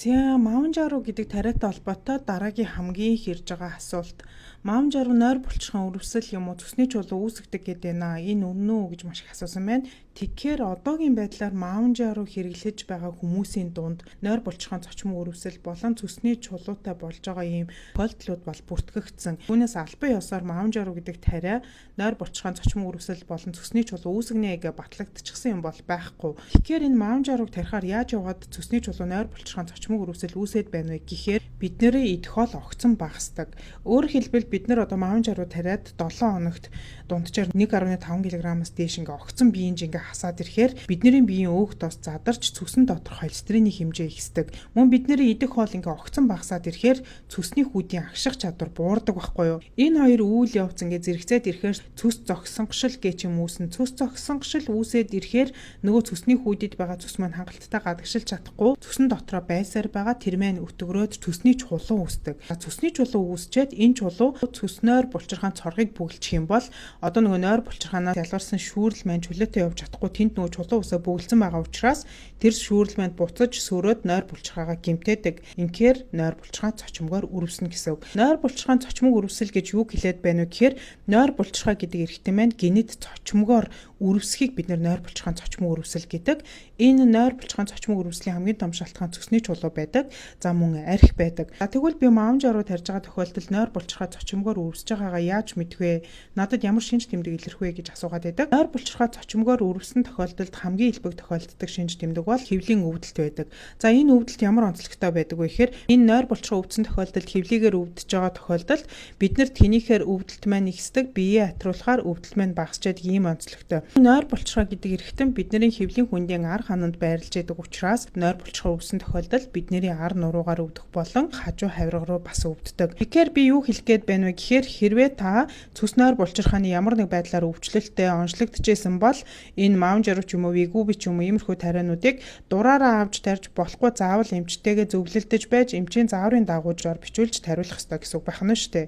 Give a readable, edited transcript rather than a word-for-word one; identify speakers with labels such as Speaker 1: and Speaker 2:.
Speaker 1: За, Mounjaro гэдэг тариатай холбоотой дараагийн хамгийн их ирж байгаа асуулт. Mounjaro нойр булчирхайн өрөвсөл юм уу, цөсний чулуу үүсгдэг гэдэг байна. Энэ үнэн үү гэж маш их асуусан байна. Тэгэхээр одоогийн байдлаар Mounjaro хэрэглэж байгаа хүмүүсийн дунд нойр булчирхайн цочмог өрөвсөл болон цөсний чулуутай болж байгаа ийм тохиолдлууд бол бүртгэгдсэн. Үүнээс албан ёсоор Mounjaro гэдэг тариа нойр булчирхайн цочмог өрөвсөл болон цөсний чулуу үүсгэнэ гэж батлагдчихсан юм бол байхгүй. Тэгэхээр энэ Mounjaro-г тарихаар яаж яваад цөсний чулуу, нойр булчирхайн цочмог өрөвсөл үүсээд байна вэ гэхээр бидний идэх хоол огцом багасдаг. Өөрөөр хэлбэл, бид нар одоо Mounjaro тариад 7 хоногт дунджаар 1.5 кг-аас дээш ингээ огцом биеийн жингээ хасаад ирэхээр бидний биеийн өөх тос задарч цөсөн дотор холестерины хэмжээ ихсдэг. Мөн бидний идэх хоол ингээ огцом багасаад ирэхээр цөсний хүүдийн агших чадвар буурдаг байхгүй юу? Энэ хоёр үйл явц ингээ зэрэгцээд ирэхээр цөс зогсонгошил гэж юм үүснэ. Цөс зогсонгошил үүсээд ирэхээр нөгөө цөсний хүүдэд байгаа цөс маань хангалттай гадагшилж чадахгүй цөсөн дотроо байсаар байгаа, тэр маань өтгөрөөд цөсний чулуу үүсдэг. Цөсний чулуу үүсчээд энэ чулуу цөснөөр булчирхаан цоргыг бөглөчих юм бол одоо нөгөө нойр булчирхаанаас ялгарсан шүүрэл маань чөлөөтэй явж чадахгүй, тэнд нөгөө чулуу усаа бөглөсөн байгаа учраас тэр шүүрэл маань буцаж сөрөөд нойр булчирхаагаа гэмтээдэг. Инхээр нойр булчирхаа цочмогоор өрөвснө гэсэн үг. Нойр булчирхаан цочмог өрөвсөл гэж юу хэлээд байна вэ гэхээр нойр булчирхаа гэдэг эрхтэн маань гэнэт цочмогоор өрөвсөхийг бид нойр булчирхаан цочмог өрөвсөл гэдэг. Энэ нойр булчирхаан цочмог өрөвслийн хамгийн том шалтгаан цөсний чулуу байдаг. За, мөн арх байдаг. За, тэгвэл би Mounjaro тарьж байгаа тохиолдолд нойр булчирхаа цочмогоор өрөвсөж байгаагаа яаж мэдэх вэ? Надад ямар шинж тэмдэг илэрх вэ гэж асуугаад байдаг. Нойр булчирхаа цочмогоор өрөвсөн тохиолдолд хамгийн элбэг тохиолддог шинж тэмдэг бол хэвлийн өвдөлт байдаг. За, энэ өвдөлт ямар онцлогтой байдаг вэ гэхээр энэ нойр булчирхаа өвдсөн тохиолдолд, хэвлийгээр өвдөж байгаа тохиолдолд бид нар тэнийхээр өвдөлт маань ихсдэг, биеэ атруулахаар өвдөлт маань багасчаад ийм онцлогтой. Нойр булчирхаа гэдэг эрхтэн бидний хэвлийн хөндийн ар хананд байрлаж байдаг учраас нойр булчирхаа өвсөн тохиолдолд бидний ар нуруугаар өвдөх болон хажуу хавирга руу бас өвддөг. Тэгэхээр би юу хэлэх гээд байна вэ гэхээр хэрвээ та цөс нойр булчирхааны ямар нэг байдлаар өвчлөлттэй онцлогдчихсэн бол энэ Mounjaro ч юм уу, Wegovy ч юм уу, иймэрхүү тариануудыг дураараа авч тарьж болохгүй, заавал эмчтэйгээ зөвлөлдөж байж эмчийн зааврын дагуу жор бичүүлж тариулах ёстой гэсэн үг байна шүү дээ.